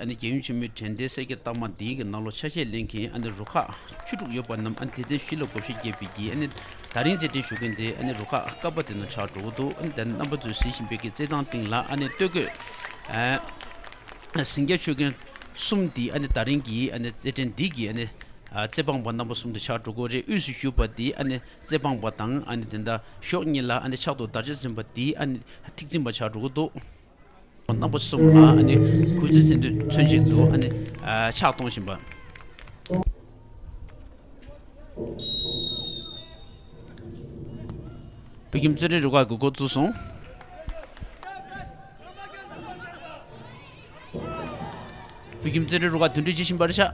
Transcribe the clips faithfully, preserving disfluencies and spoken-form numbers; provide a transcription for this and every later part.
ཨ་ནི་རྒྱལ་ཡུམ་ཆེན་མོའི་དྲན་རྟེན་སེར་སྐྱའི་རྟགས་མ་འདིའི་གི་ནང་ལོགས་ཆ་ཤས་ལེན་མཁན་ཨ་ནི་རུ་ཁག་བཅུ་དྲུག་ཡོད་པ་རྣམས་ཨ་ནི་སྡེ་ཚན་བཞི་ལ་བགོ་བཤའ་བརྒྱབ་པའི་གི་ཨ་ནི་ད་རིང་རྩེད་འགྲན་ཞུ་མཁན་དེ་ཨ་ནི་རུ་ཁག་ཀ་པ་དེ་ནང་ཆགས་འགྲོ་གི་འདུག་ཨ་ནི་ད་རྣམ་པ་ཚོས་གཟིགས་བཞིན་པའི་གི་རྩེད་ཐང་སྟེང་ལ་ཨ་ནི་སྟོད་གོས་ཨ་ཟིང་སྐྱ་མཆོད་མཁན་གསུམ་འདི་ཨ་ནི་ད་རིང་གི་ཨ་ནི་རྩེད་འགྲན་འདི་གི་ཨ་ནི་ཨ་རྩེད་འབངས་པ་རྣམ་པ་གསུམ་དུ་ཆགས་འགྲོ་གི་རེད། དབུས་སུ་བཞུགས་པ་འདི་ཨ་ནི་རྩེད་འབངས་པ་དང་ཨ་ནི་དེ་འདྲ་ཕྱོགས་གཉིས་ལ་ཨ་ནི་ཕྱག་ཏུ་དར་ཆ་འཛིན་པ་འདི་ཨ་ནི་ཐེག་འཛིན་པ་ཆགས་འགྲོ་གི་འདུག་རྣམ་པ་གསུམ་ལ་ཨ་ནི་གུས་བརྩི་མཚོན་དུ་མཚོན་ཆེད་དུ་ཨ་ནི་ཨ་ཕྱག་གཏོང་བཞིན་པ། བོད་ཁྱིམ་རྩེད་འགྲན་རུ་ཁག་གིས་འགོ་བཙུགས་སོང་། བོད་ཁྱིམ་རྩེད་འགྲན་རུ་ཁག་འདུན་སྒྲིག་བྱེད་བཞིན་པ་རེད་ཤག་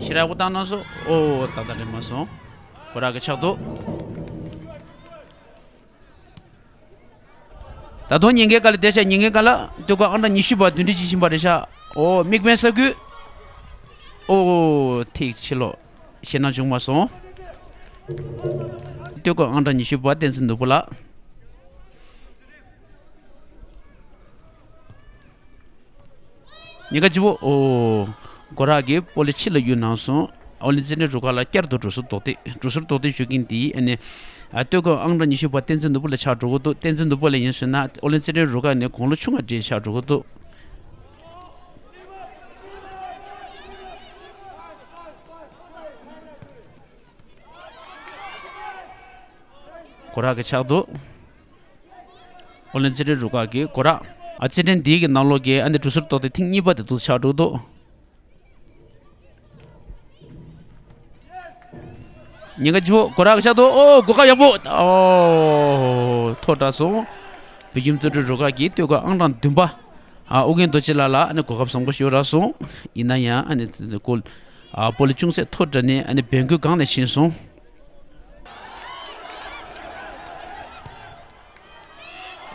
ཞེ་དྲག་ཡག་པོ་བཏང་གནང་སོང་། ཨོ་ད་ལྟ་རེད་མ་སོང་། སྐོར་ར་གི་ཕྱག་ཏུ། ད་དུང་ཉེན་ཁའི་སྒང་ལ་བསྡད་ཤག་ཉེན་ཁའི་སྒང་ལ་སྟོད་གོས་ཨང་གྲངས་ཉི་ཤུ་པ་འདུན་སྒྲིག་བྱེད་བཞིན་པ་རེད་ཤག་ཨོ་དམིགས་འབེན་ས་ཁུལ། ཨོ་ཐིག་ཕྱི་ལོགས་ཞེད་སྣང་བྱུང་མ་སོང་། སྟོད་གོས་ཨང་གྲངས་ཉི་ཤུ་པ་བསྟན་འཛིན་ནོར་བུ་ལགས། ཉེན་ཁ་ལྗིད་པོ། ཨོ། སྒོ་ར་གིས་སྤོ་ལོ་ཕྱི་ལ་གཡུགས་གནང་སོང་། ཨོ་གླིང་རྩེད་འགྲན་རུ་ཁག་ལ་བསྐྱར་དུ་འགྲོ་སོང་། རྡོག་རྡེག་འགྲོ་སོང་། རྡོག་རྡེག་ཞུ་མཁན་འདི་ཨ་ནི་ཨ་སྟོད་གོས་ཨང་གྲངས་ཉི་ཤུ་པ་བསྟན་འཛིན་ནོར་བུ་ལ་ཆགས་འགྲོ་གི་འདུག་བསྟན་འཛིན་ནོར་བུ་ལ་ཡིན་ཟེར་ན་ཨོ་གླིང་རྩེད་འགྲན་རུ་ཁག་ནས་དགུང་ལོ་ཆུང་བ་འདྲ་ཆགས་འགྲོ་གི་འདུག་སྒོ་ར་གི་ཕྱག་ཏུ། ཨོ་གླིང་རྩེད་འགྲན་རུ་ཁག་གི་སྒོ་ར། ཨ་རྩེད་འགྲན་འདིའི་གི་ནང་ལོགས་ཀྱི་ཨ་ནི་འགྲོ་སོང་རྡོག་རྡེག་ཐེངས་གཉིས་པ་དེ་ཚོ་ཆགས་འགྲོ་འདུག་ཉེན་ཁ་ལྗིད་པོ། སྒོ་ར་གི་ཕྱག་ཏུ། ཨོ་གོ་སྐབས་ཡག་པོ། ཨོ་ཐོག་དྲག་སོང་། བོད་ཁྱིམ་རྩེད་འགྲན་རུ་ཁག་གི་སྟོད་གོས་ཨང་གྲངས་བདུན་པ། ཨ་ཨོ་རྒྱན་རྡོ་རྗེ་ལགས་ལ་ཨ་ནི་གོ་སྐབས་བཟང་པོ་ཞིག་རག་སོང་། ཡིན་ན་ཡང་ཨ་ནི་ཀོལ་ཨ་སྤོ་ལོ་ཅུང་ཟད་མཐོ་དྲགས་ནས་ཨ་ནི་བན་གོས་སྒང་ནས་ཕྱིན་སོང་།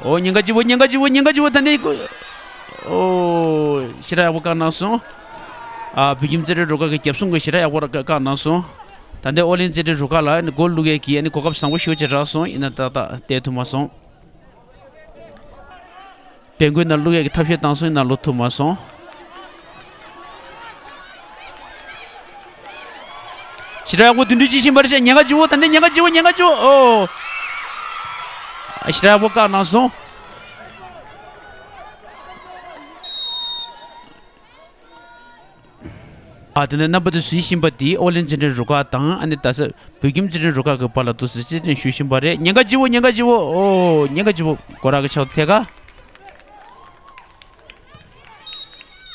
ཨོ་ཉེན་ཁ་ལྗིད་པོ། ཉེན་ཁ་ལྗིད་པོ། ཉེན་ཁ་ལྗིད་པོ། ད་ནི་ཨོ་ཞེ་དྲག་ཡག་པོ་བཀག་གནང་སོང་། ཨ་བོད་ཁྱིམ་རྩེད་འགྲན་རུ་ཁག་གི་རྒྱབ་སྲུང་གིས་ཞེ་དྲག་ཡག་པོ་བཀག་གནང་སོང་། ད་ལྟའི་ཨོ་གླིང་རྩེད་འགྲན་རུ་ཁག་ལ་ཨ་ནི་གོལ་བླུག་ཡས་ཀྱི་ཨ་ནི་གོ་སྐབས་བཟང་པོ་ཞེ་པོ་ཅིག་རག་སོང་། ཡིན་ན་ཏག་ཏག་བལྟ་ཐུབ་མ་སོང་། བན་གོས་ནང་བླུག་ཡས་ཀྱི་ཐབས་ཤེས་བཏང་སོང་། ཡིན་ན་བླུག་ཐུབ་མ་སོང་། ཞེ་དྲག་ཡག་པོ་འདུན་སྒྲིག་བྱེད་བཞིན་པ་རེད་ཤག་ཉེན་ཁ་ལྗིད་པོ། ད་ནི་ཉེན་ཁ་ལྗིད་པོ། ཉེན་ཁ་ལྗིད་པོ། ཨོ། ཞེ་དྲག་ཡག་པོ་བཀག་གནང་སོང་། ཨ་དེ་ནས་རྣམ་པ་ཚོས་གཟིགས་བཞིན་པ་འདི་ཨོ་གླིང་རྩེད་འགྲན་རུ་ཁག་དང་ཨ་ནི་རྡ་ས་བོད་ཁྱིམ་རྩེད་འགྲན་རུ་ཁག་གི་བར་ལ་འདུག་སེ་རྩེད་འགྲན་ཞུ་བཞིན་པ་རེད། ཉེན་ཁ་ལྗིད་པོ། ཉེན་ཁ་ལྗིད་པོ། ཨོ་ཉེན་ཁ་ལྗིད་པོ། སྒོ་ར་གི་ཕྱག་ཏུ་ཐད་ཀ་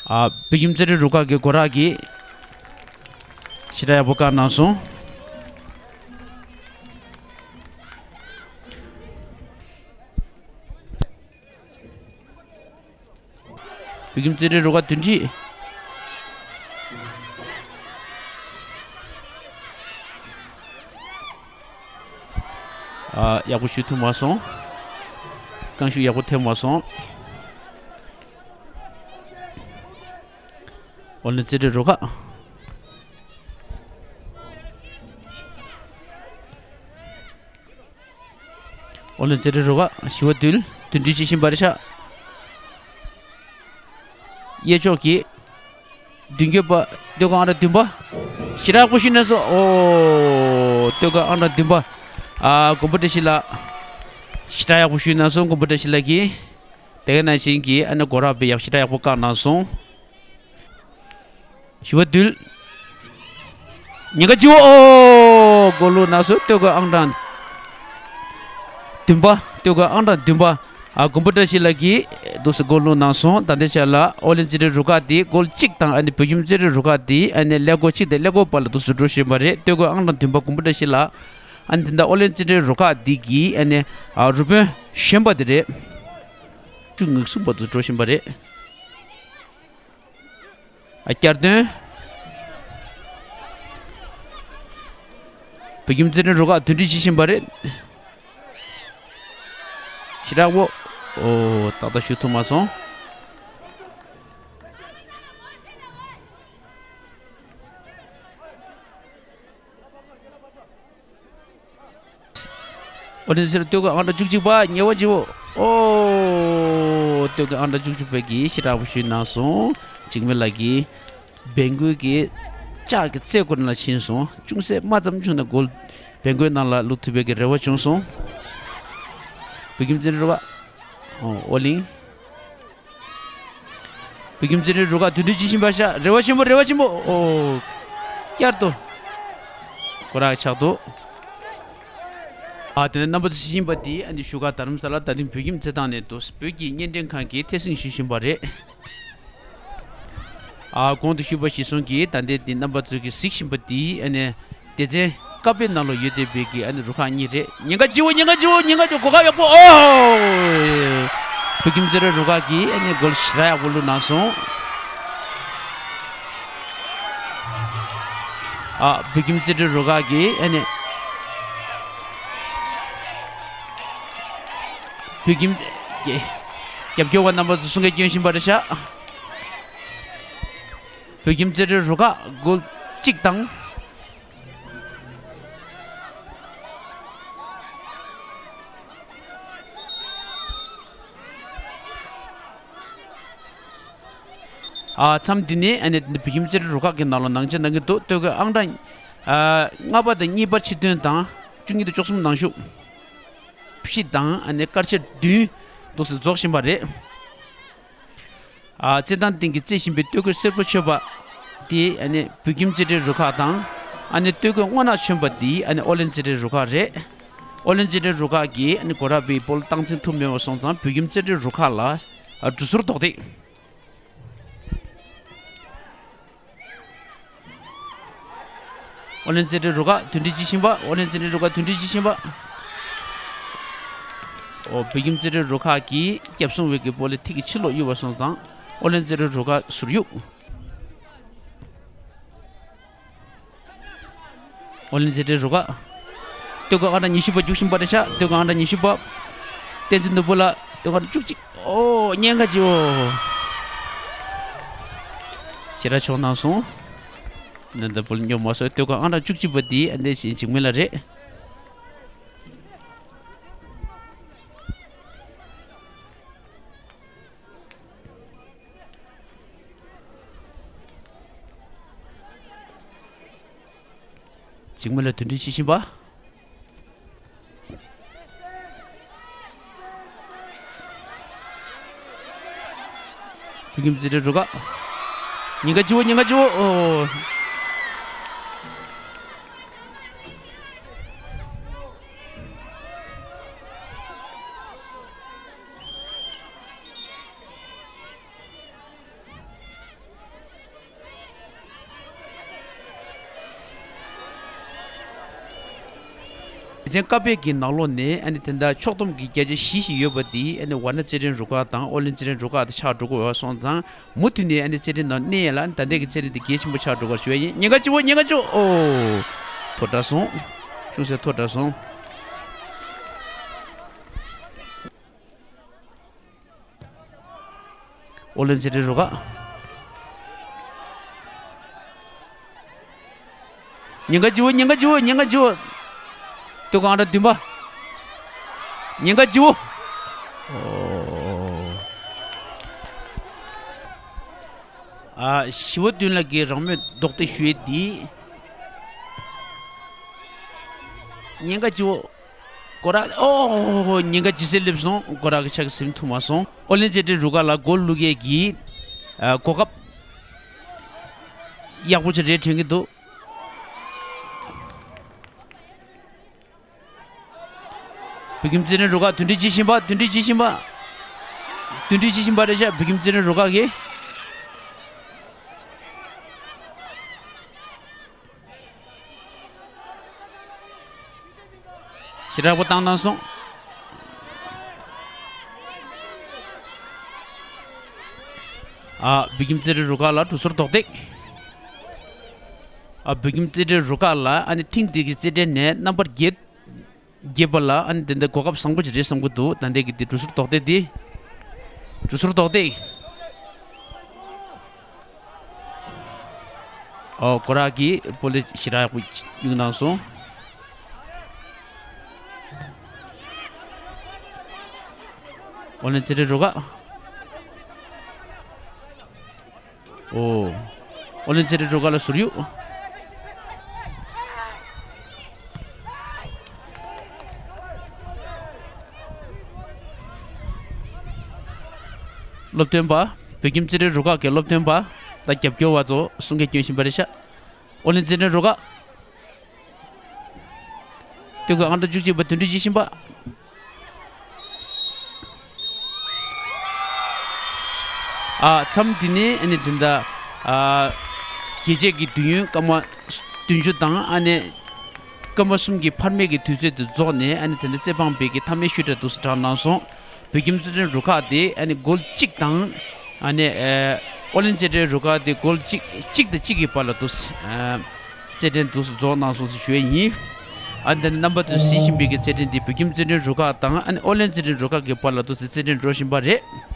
ཨ་བོད་ཁྱིམ་རྩེད་འགྲན་རུ་ཁག་གི་སྒོ་ར་གིས་ཞེ་དྲག་ཡག་པོ་བཀག་གནང་སོང་། བོད་ཁྱིམ་རྩེད་འགྲན་རུ་ཁག་འདུན་སྒྲིག་ཨ་ཡག་པོ་ཞུ་ཐུབ་མ་སོང་། རྐང་ཤུགས་ཡག་པོ་ཐེབས་མ་སོང་། ཨོ་གླིང་རྩེད་འགྲན་རུ་ཁག་ཨོ་གླིང་རྩེད་འགྲན་རུ་ཁག་ཞི་བ་འདུལ་འདུན་སྒྲིག་བྱེད་བཞིན་པ་རེད་ཤག་གཡས་ཕྱོགས་ཀྱི་མདུན་སྐྱོད་པ་སྟོད་གོས་ཨང་གྲངས་བདུན་པ། ཞེ་དྲག་ཡག་པོ་ཞུས་གནང་སོང་། ཨོ་སྟོད་གོས་ཨང་གྲངས་བདུན་པ། ཨ་མགོན་པོ་བཀྲ་ཤིས་ལགས། ཞེ་དྲག་ཡག་པོ་ཞུས་གནང་སོང་། མགོན་པོ་བཀྲ་ཤིས་ལགས་ཀྱིས། དེ་ག་ནང་བཞིན་གྱི་ཨ་ནི་སྒོ་ར་བི་ཡག་ཞེ་དྲག་ཡག་པོ་བཀག་གནང་སོང་། ཞི་བ་འདུལ། ཉེན་ཁ་ལྗིད་པོ། ཨོ་གོལ་བླུགས་གནང་སོང་། སྟོད་གོས་ཨང་གྲངས་བདུན་པ། སྟོད་གོས་ཨང་གྲངས་བདུན་པ། ཨ་མགོན་པོ་བཀྲ་ཤིས་ལགས་ཀྱིས་འདུག་སེ་གོལ་བླུགས་གནང་སོང་། ད་ལྟའི་ཆ་ལ་ཨོ་གླིང་རྩེད་འགྲན་རུ་ཁག་དེ་གོལ་གཅིག་དང་ཨ་ནི་བོད་ཁྱིམ་རྩེད་འགྲན་རུ་ཁག་དེ་ཨ་ནི་ཀླད་ཀོར་གཅིག་དང་ཀླད་ཀོར་བར་ལ་འདུག་སེ་འགྲོ་བཞིན་པ་རེད། སྟོད་གོས་ཨང་གྲངས་བདུན་པ་མགོན་པོ་བཀྲ་ཤིས་ལགས། ཨ་ནི་དེ་འདྲ་ཨོ་གླིང་རྩེད་འགྲན་རུ་ཁག་འདི་གི་ཨ་ནི་ཨ་རུ་དཔོན་གཞོན་པ་དེ་རེད། བཅུ་ངེས་གསུམ་བར་དུ་འགྲོ་བཞིན་པ་རེད། ཨ་བསྐྱར་ཐོན། བོད་ཁྱིམ་རྩེད་འགྲན་རུ་ཁག་འདུན་སྒྲིག་བྱེད་བཞིན་པ་རེད། ཞེ་དྲག་པོ། ཨོ་ཏག་ཏག་ཞུ་ཐུབ་མ་སོང་། ཨོ་ནི་སེར་སྟོད་གོས་ཨང་གྲངས་བཅུ་གཅིག་པ་ཉེ་བ་ཇི་བོ། ཨོ་སྟོད་གོས་ཨང་གྲངས་བཅུ་གཅིག་པ་གིས་ཞེ་དྲག་པོ་ཞུས་གནང་སོང་ འཇིགས་མེད་ལགས་ཀྱིས་བན་གོས་ཀྱི་ལྕགས་ཀྱི་རྩེ་སྐོར་ནང་ཕྱིན་སོང་། ཅུང་ཟད་དམའ་ཙམ་བྱུང་ན་གོལ་བན་གོས་ནང་ལ་བླུག་ཐུབ་པའི་གི་རེ་བ་བྱུང་སོང་། བོད་ཁྱིམ་རྩེད་འགྲན་རུ་ཁག་ཨོ་ཨོ་གླིང་། བོད་ཁྱིམ་རྩེད་འགྲན་རུ་ཁག་དོན་འགྲུབ་ཅི་ཤིན་པ་ཤ། རེ་བ་ཆེན་པོ། རེ་བ་ཆེན་པོ། ཨོ། བསྐྱར་དུ་སྐོར་ར་ཆག་འདུག་ཨ་དེ་ནས་རྣམ་པ་ཚོ་ཤེས་བཞིན་པ་འདི་ཨ་ནི་བཞུགས་སྒར་རྡ་རམ་ས་ལ་རྡ་སྟེང་བོད་ཁྱིམ་རྩེད་ཐང་ནས་འདུག་བོད་ཀྱི་བརྙན་འཕྲིན་ཁང་གིས་ཐད་སྲིང་ཞུ་བཞིན་པ་རེད། ཨ་གོང་དུ་ཞུས་པ་གཞིར་བཟུང་གིས་ད་ལྟའི་འདི་རྣམ་པ་ཚོ་གིས་གཟིགས་བཞིན་པ་འདི་ཨ་ནི། སྡེ་ཚན་ཀ་པའི་ནང་ལ་ཡོད་བསྡད་པའི་གི་ཨ་ནི་རུ་ཁག་གཉིས་རེད། ཉེན་ཁ་ལྕི་བོ། ཉེན་ཁ་ལྕི་བོ། ཉེན་ཁ་ལྕི་བོ། གོ་སྐབས་ཡག་པོ། ཨོ། བོད་ཁྱིམ་རྩེད་འགྲན་རུ་ཁག་གིས་ཨ་ནི་གོལ་ཞེ་དྲག་ཡག་པོ་བླུགས་གནང་སོང་། ཨ་བོད་ཁྱིམ་རྩེད་འགྲན་རུ་ཁག་གིས་ཨ་ནི་བོད་ཁྱིམ་རྒྱབ་སྐྱོར་བ་རྣམ་པ་ཚོ་གསུང་སྐད་སྐྱོན་བཞིན་པ་རེད་ཤག་བོད་ཁྱིམ་རྩེད་འགྲན་རུ་ཁག་གོལ་གཅིག་དང་། ཨ་མཚམས་འདི་ནས་ཨ་ནི་བོད་ཁྱིམ་རྩེད་འགྲན་རུ་ཁག་གི་ནང་ལ་ནང་ཆེན་གནང་གི་འདུག་སྟོད་གོས་ཨང་གྲངས་ཨ་ལྔ་པ་དང་གཉིས་པ་ཕྱིར་ཐོན་དང་བཅུ་གཉིས་དང་བཅུ་གསུམ་ནང་ཞུགས་བཞི་དང་ཨ་ནི་དཀར་ཆ་བདུན་འདུག་སེ་རྫོགས་བཞིན་པ་རེད། ཨ་རྩེད་ཐང་སྟེང་གི་རྩེ་བཞིན་པའི་སྟོད་གོས་སེར་པོ་མཆོད་པ་དེ་ཨ་ནི་བོད་ཁྱིམ་རྩེད་འགྲན་རུ་ཁག་དང་། ཨ་ནི་སྟོད་གོས་སྔོ་ནག་མཆོད་པ་དེ་ཨ་ནི་ཨོ་གླིང་རྩེད་འགྲན་རུ་ཁག་རེད། ཨོ་གླིང་རྩེད་འགྲན་རུ་ཁག་གིས་ཨ་ནི་གོ་ར་བའི་བོ་ལ་སྟངས་འཛིན་ཐུབ་མེད་པ་སོང་ཙང་བོད་ཁྱིམ་རྩེད་འགྲན་རུ་ཁག་ལ་ཨ་འགྲོ་ཟུར་རྡོག་རྡེག་ཨོ་གླིང་རྩེད་འགྲན་རུ་ཁག་དོན་འགྲུབ་ཅི་ཤིན་པ། ཨོ་གླིང་རྩེད་འགྲན་རུ་ཁག་དོན་འགྲུབ་ཅི་ཤིན་པ། ཨོ་བོད་ཁྱིམ་རྩེད་འགྲན་རུ་ཁག་གིས་སྐྱབས་སྲུང་བའི་གི་བོ་ལེ་ཐིག་གི་ཕྱི་ལོགས་གཡུགས་པ་སོང་ཙང་ཨོ་གླིང་རྩེད་འགྲན་རུ་ཁག་ཟུར་གཡུགས། ཨོ་གླིང་རྩེད་འགྲན་རུ་ཁག་སྟོད་གོས་ཨང་གྲངས་ཉི་ཤུ་པ་རྒྱུག་བཞིན་པ་རེད་ཤག་སྟོད་གོས་ཨང་གྲངས་ཉི་ཤུ་པ། བསྟན་འཛིན་ནོར་བུ་ལགས་སྟོད་གོས་ཨང་གྲངས་བཅུ་གཅིག་ཨོ་ཉེན་ཁ་ཅིག་ཨོ། ཞེ་དྲག་ཆོག་གནང་སོང་། ནན་ད་བུལ་སྙོབ་མ་སོང་། སྟོད་གོས་ཨང་གྲངས་བཅུ་གཅིག་པ་འདི་ཨ་འདས་ཤིང་འཇིགས་མེད་ལགས་རེད། འཇིགས་མེད་ལགས་དོན་འགྲུབ་བྱེད་བཞིན་པ། བོད་ཁྱིམ་རྩེད་འགྲན་རུ་ཁག་ཉེན་ཁ་ལྕི་བོ། ཉེན་ཁ་ལྕི་བོ། ཨོ། སྡེ་ཚན་ཀ་པའི་གི་ནང་ལོགས་ནས་ཨ་ནི་དེ་འདྲ་ཕྱོགས་བསྡོམས་ཀྱི་བརྒྱ་ཆ་བཞི་ཞིག་ཡོད་པ་འདི་ཨ་ནི་ཝཱ་ཎ་རྩེད་འགྲན་རུ་ཁག་དང་ཨོ་གླིང་རྩེད་འགྲན་རུ་ཁག་དེ་ཆགས་འགྲོ་གི་ཡོད་པ་སོང་ཙང་མུ་མཐུད་ནས་ཨ་ནི་རྩེད་འགྲན་ནང་གནས་ཡས་ལ་ཨ་ནི་ད་ལྟའི་གི་རྩེད་འགྲན་དེ་གལ་ཆེན་པོ་ཆགས་འགྲོ་གི་ཞུ་ཡ་ཡིན། ཉེན་ཁ་ལྕི་བོ། ཉེན་ཁ་ལྕི་བོ། ཨོ། མཐོ་དྲགས་སོང་། ཅུང་ཟད་མཐོ་དྲགས་སོང་། ཨོ་གླིང་རྩེད་འགྲན་རུ་ཁག་ཉེན་ཁ་ལྕི་བོ། ཉེན་ཁ་ལྕི་བོ། ཉེན་ཁ་ལྕི་བོ། སྟོད་གོས་ཨང་གྲངས་བདུན་པ། ཉེན་ཁ་ལྕི་བོ། ཨོ། ཨ་ཞི་བ་བདུན་ལགས་ཀྱིས་རང་མོས་རྡོག་རྡེག་ཞུ་ཡས་འདི། ཉེན་ཁ་ལྕི་བོ། སྐོར་ར། ཨོ། ཉེན་ཁ་ལྗིད་ཚད་སླེབས་སོང་། སྐོར་ར་གི་ཕྱག་གིས་ཟིན་ཐུབ་མ་སོང་། ཨོ་གླིང་རྩེད་འགྲན་རུ་ཁག་ལ་གོལ་བླུག་ཡས་ཀྱི་ཨ་གོ་སྐབས་ཡག་པོ་ཅིག་རེད་དྲན་གྱི་འདུག་བོད་ཁྱིམ་རྩེད་འགྲན་རུ་ཁག་དོན་འགྲུབ་བྱེད་བཞིན་པ། དོན་འགྲུབ་བྱེད་བཞིན་པ། དོན་འགྲུབ་བྱེད་བཞིན་པ་རེད་ཤག་བོད་ཁྱིམ་རྩེད་འགྲན་རུ་ཁག་གིས། ཞེ་དྲག་པོ་བཏང་བཏང་སོང་། ཨ་བོད་ཁྱིམ་རྩེད་འགྲན་རུ་ཁག་ལ་གྲུ་ཟུར་རྡོག་རྡེག་ཨ་བོད་ཁྱིམ་རྩེད་འགྲན་རུ་ཁག་ལ་ཨ་ནི་ཐེངས་འདི་གི་རྩེད་འགྲན་ནས་རྣམ་པར་རྒྱལ་རྒྱལ་བ་ལ་ཨ་ནི་དེ་འདྲ་གོ་སྐབས་བཟང་པོ་ཅིག་རེད་བསམ་གྱི་འདུག་ད་ལྟའི་གི་དེ་གྲུ་ཟུར་རྡོག་རྡེག་དེ། གྲུ་ཟུར་རྡོག་རྡེག་ཨོ་སྐོར་ར་གིས་བོ་ལེ་ཞེ་དྲག་ཡག་པོ་གཡུག་གནང་སོང་། ཨོ་གླིང་རྩེད་འགྲན་རུ་ཁག་ཨོ། ཨོ་གླིང་རྩེད་འགྲན་རུ་ཁག་ལ་ཟུར་གཡུག་སློབ་སྟོན་པ། བོད་ཁྱིམ་རྩེད་འགྲན་རུ་ཁག་གི་སློབ་སྟོན་པ་དང་རྒྱབ་སྐྱོར་བ་ཚོ་གསུང་སྐད་སྐྱོན་བཞིན་པ་རེད་ཤག་ཨོ་གླིང་རྩེད་འགྲན་རུ་ཁག་སྟོན་ཁ་ཨང་གྲངས་བཅུ་གཅིག་པ་དོན་གྲུབ་ཆོས་སྦྱིན་པ། ཨ། མཚམས་འདི་ནས་ཨ་ནི་དེ་འདྲ། ཨ། རྒྱལ་རྩེད་ཀྱི་དུས་ཡུན་སྐར་མ་བདུན་ཅུ་དང་ཨ་ནི་སྐར་མ་གསུམ་གྱི་འཕར་མའི་གི་དུས་ཚོད་དུ་རྫོགས་ནས། ཨ་ནི་དེ་འདྲ་རྩེད་འཕངས་པའི་གི་མཐའ་མའི་ཤོག་དྲིལ་འདུག་སེ་བསྒྲགས་གནང་སོང་། བོད་ཁྱིམ་རྩེད་འགྲན་རུ་ཁག་དེ་ཨ་ནི་གོལ་གཅིག་དང་། ཨ་ནི་ཨོ་གླིང་རྩེད་འགྲན་རུ་ཁག་དེ་གོལ་གཅིག་གཅིག་དང་གཅིག་གི་བར་ལ་འདུག་སེ། རྩེད་འགྲན་འདུག་སེ་རྫོགས་གནང་སོང་ཟེར་ཞུ་ཡས་ཡིན། ཨ་ནི་རྣམ་པ་ཚོས་གཟིགས་བཞིན་པའི་གི་རྩེད་འགྲན་འདི་བོད་ཁྱིམ་རྩེད་འགྲན་རུ་ཁག་དང་ཨ་ནི་ཨོ་གླིང་རྩེད་འགྲན་རུ་ཁག་གི་བར་ལ་འདུག་སེ་རྩེད་འགྲན་འགྲོ་བཞིན་པ་རེད།